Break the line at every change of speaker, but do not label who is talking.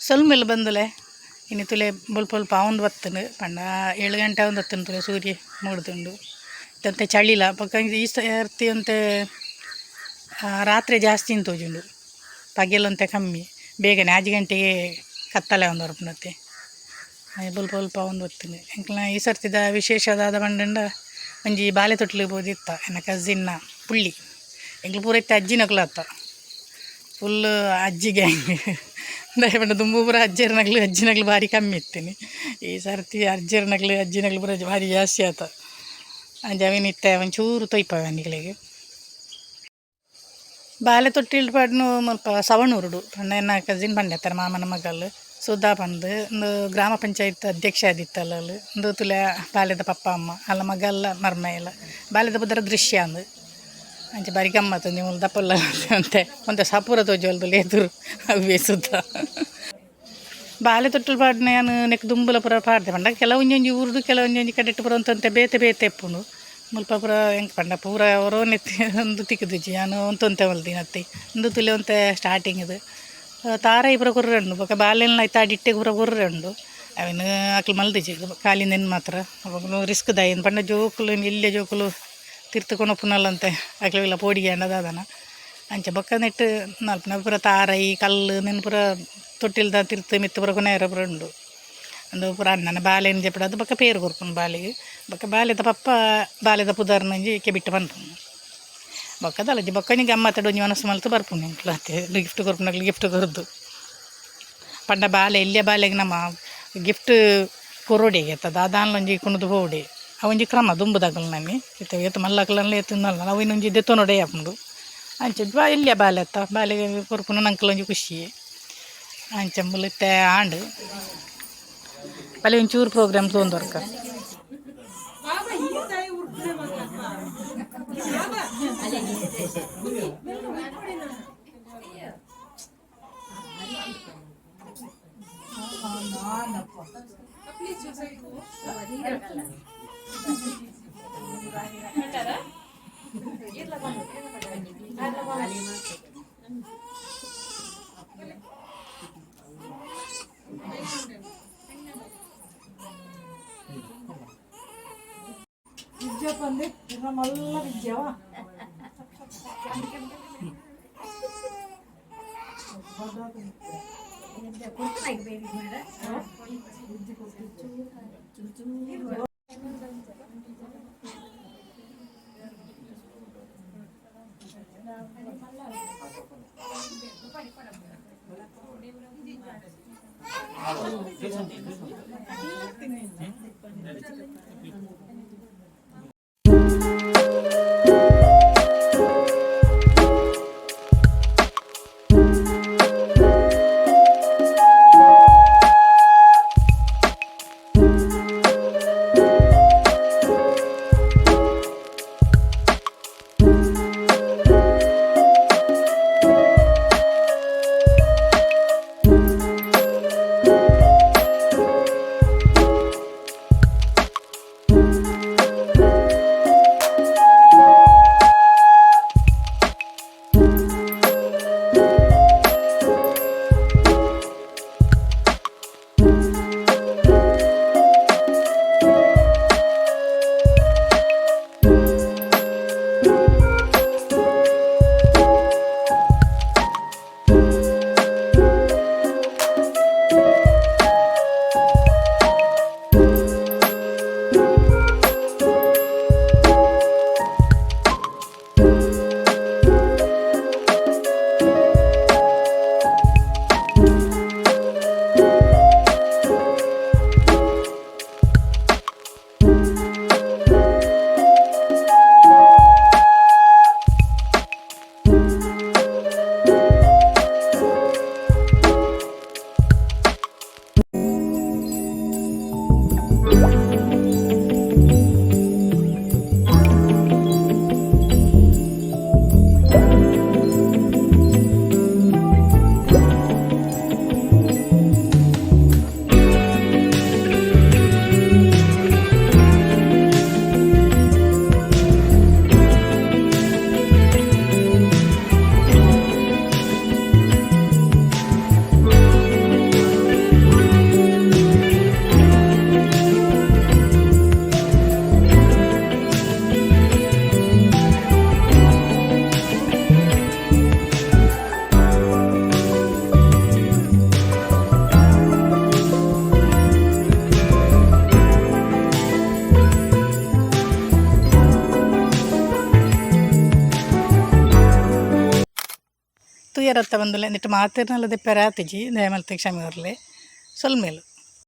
ಸೊಲ್ಮೆಲ್ ಬಂದುಲೆ ಇನಿ ತುಲೆ ಬೊಲ್ಪ ಆವೊಂದು ಬತ್ತುಂಡು ಪಂಡ 7 ಗಂಟೆ ಆವೊಂದು ಬತ್ತುಂಡು ತುಲೆ ಸೂರ್ಯ ಮೂಡ್ದುಂಡು ಇತ್ತಂತೆ ಚಳಿಲ ಬೊಕ ಈ ಸರ್ತಿ ಒಂತೆ ರಾತ್ರಿ ಜಾಸ್ತಿ ತೋಜುಂಡು ಪಗೆಲೊಂತೆ ಕಮ್ಮಿ ಬೇಗನೆ 5 ಗಂಟೆಗೆ ಕತ್ತಲೆ ಆವೊಂದು ಬರ್ಪುಂಡತ್ತೆ ಬೊಲ್ಪ ಬೊಲ್ಪ ಆವೊಂದು ಬತ್ತುಂಡು. ಎಂಕ್ಲ ಈ ಸರ್ತಿದ ವಿಶೇಷದಾದ ಪಂಡಂಡ ಒಂಜಿ ಬಾಲೆ ತೊಟ್ಲು ಪೋದಿತ್ತ ಎನ್ನ ಕಸಿನ್ನ ಪುಳ್ಳಿ ಎಂಕ್ಲು ಪೂರ ಇತ್ತೆ ಅಜ್ಜಿನಕುಲು ಅತ್ತ ಫುಲ್ ಅಜ್ಜಿ ಗ್ಯಾಂಗ್ ದಾಯೆ ಪಂಡ ದುಂಬು ಪೂರ ಅಜ್ಜೆರ್ನಕ್ಲು ಅಜ್ಜಿನಕ್ಲು ಭಾರಿ ಕಮ್ಮಿ ಇತ್ತೀನಿ ಈ ಸರ್ತಿ ಅಜ್ಜೆರ್ನಕ್ಲು ಅಜ್ಜಿನಕ್ಲು ಪೂರ ಭಾರಿ ಜಾಸ್ತಿ ಆತ ಅಂಚ ಅವೇನು ಇತ್ತೆ ಒಂಚೂರು ತೊಯ್ಪವೆ ನಿಕ್ಲೆಗ್. ಬಾಲೆ ತೊಟ್ಟಿಲ್ ಪಾಡ್ನು ಮುಲ್ಪ ಸವಣೂರುಡು ಪಂಡ ಎನ್ನ ಕಸಿನ್ ಪಂಡೆತ್ತರ ಮಾಮನ ಮಗಲ್ ಸುಧಾ ಪಂದ್ ಉಂದು ಗ್ರಾಮ ಪಂಚಾಯತ್ ಅಧ್ಯಕ್ಷ ಆದಿತ್ತಲ್ಲ ಅಲ್ ಉಂದು ತುಲೆ ಬಾಲೆದ ಪಪ್ಪ ಅಮ್ಮ ಅಲ್ಲ ಮಗಲ್ಲ ಮರ್ಮಯಲ್ಲ ಬಾಲೆದ ಪುದರ್ ದೃಶ್ಯ ಅಂದ್ ಅಂಚ ಬಾರಿ ಗಮ್ಮತ್ ಮೂಲು ದಪ್ಪಲ್ಲ ಅಂತೆ ಒಂತೆ ಸಪೂರ ತೋಜೊಲ್ದು ಎದುರು ಅವ್ವೇ ಸುಧಾ. ಬಾಲೆ ತೊಟ್ಟಿಲ್ ಪಾಡ್ನ ಯಾನ್ ನೆಕ್ ದುಂಬುಲ ಪೂರ ಪಾಡ್ದೆ ಪಂಡ ಕೆಲವೊಂಜೊಂಜಿ ಊರುಡು ಕೆಲವೊಂಜೊಂಜಿ ಕಡೆಟ್ ಪೂರ ಒಂತೊಂತೆ ಬೇತೆ ಬೇತೆ ಇಪ್ಪುಂಡು ಮುಲ್ಪ ಪೂರ ಎಂಕ್ ಪಂಡ ಪೂರ ಒರೋನೆತ್ತಿ ಉಂದು ತಿಕ್ಕುದಿಜ್ಜಿ ಯಾನ್ ಒಂತೊಂತೆ ಮಲ್ದಿನತ್ತೆ ಉಂದು ತುಲೆ ಒಂತೆ ಸ್ಟಾರ್ಟಿಂಗ್ ಇದು ತಾರಾಯಿ ಪೂರ ಕೊರ್ರೆ ಉಂಡು ಬೊಕ ಬಾಲೆಲ್ನ ಐತ ಅಡಿಟ್ಟೆ ಪೂರ ಕೊರ್ರೆ ಉಂಡು ಅವೆನ್ ಅಕ್ಲು ಮಲ್ದಿಜಿ ಖಾಲಿ ನೆನ್ ಮಾತ್ರ ರಿಸ್ಕ್ ದಾಯೆ ಪಂಡ ಜೋಕುಲು ಎಲ್ಯ ಜೋಕುಲು ತಿರ್ತ್ ಕೊನೊಪುನಲ್ಲಂತೆ ಅಕ್ಲೆಗೆಲ ಪೋಡಿಗೆ ಆಂಡ ದಾದನ ಅಂಚ ಬೊಕ್ಕ ನೆಟ್ಟ್ ನಲ್ಪುನ ಪೂರ ತಾರಾಯಿ ಕಲ್ಲು ನೆನ್ ಪೂರ ತೊಟ್ಟಿಲ್ದ ತಿರ್ತ್ ಮಿತ್ತ್ ಪೂರ ಕೊನೊಯೆರೆ ಪೂರ ಉಂಡು ಉಂದು ಪೂರ ಅಣ್ಣನ ಬಾಲೆನ್ ಜೆಪುಡಾದ್ ಬೊಕ್ಕ ಪೇರ್ ಕೊರ್ಪುಂಡು ಬಾಲೆಗ್ ಬೊಕ್ಕ ಬಾಲೆದ ಪಪ್ಪ ಬಾಲೆದ ಪುದರ್ನ ಒಂಜಿ ಕೆಬಿಟ್ ಪನ್ಪುಂಡು ಬೊಕ್ಕ ದಾಲಜಿ ಬೊಕ್ಕ ಒಂಜಿ ಗಮ್ಮತ್ತಡ್ ಒಂಜಿ ವನಸ್ ಮಲ್ತ್ ಬರ್ಪುಂಡು ಎಂಕ್ಲ ಅತೆ ಗಿಫ್ಟ್ ಕೊರ್ಪುನಕ್ಲು ಗಿಫ್ಟ್ ಕೊರ್ದು ಪಂಡ ಬಾಲೆ ಎಲ್ಯ ಬಾಲೆಗ್ ನಮ ಗಿಫ್ಟ್ ಕೊರೊಡೆ ಅತ್ತ ದಾದಾನ್ಲ ಒಂಜಿ ಕೊನೊದು ಪೋವಡೆ ಅವೊಂಜಿ ಕ್ರಮ ದುಂಬುದಕಲ್ನನೆ ಇತ್ತೆ ಏತ್ ಮಲ್ಲಕಲ್ನ ಏತ್ ಮಲ್ಲ ಅವೆನ್ ಒಂಜಿ ದೆತ್ತೊನೊಡೆ ಆಪುಂಡು ಅಂಚ ಎಲ್ಯ ಬಾಲೆ ಅತ್ತ ಬಾಲೆಗ್ ಕೊರ್ಪುನ ನಂಕಲ ಒಂಜಿ ಖುಷಿ ಅಂಚ ಮೂಲು ಇತ್ತೆ ಆಂಡ್ ಬಲೆ ಒಂಚೂರು ಪ್ರೋಗ್ರಾಮ್ ತೂವೊಂದು.
ವಿದ್ಯಾ ಪಂದೆ ಮಲ್ಲ ವಿದ್ಯಾವ.
ತೂಯರತ್ತ ಬಂದುಲೆ ನೆಟ್ ಮಾತೆರ್ನಲ ದೆಪ್ಪೆರೆ ಆತಿಜಿ, ದಯಮಲ್ತ್ ಕ್ಷಮೆ ಕೊರ್ಲೆ. ಸೊಲ್ಮೆಲು.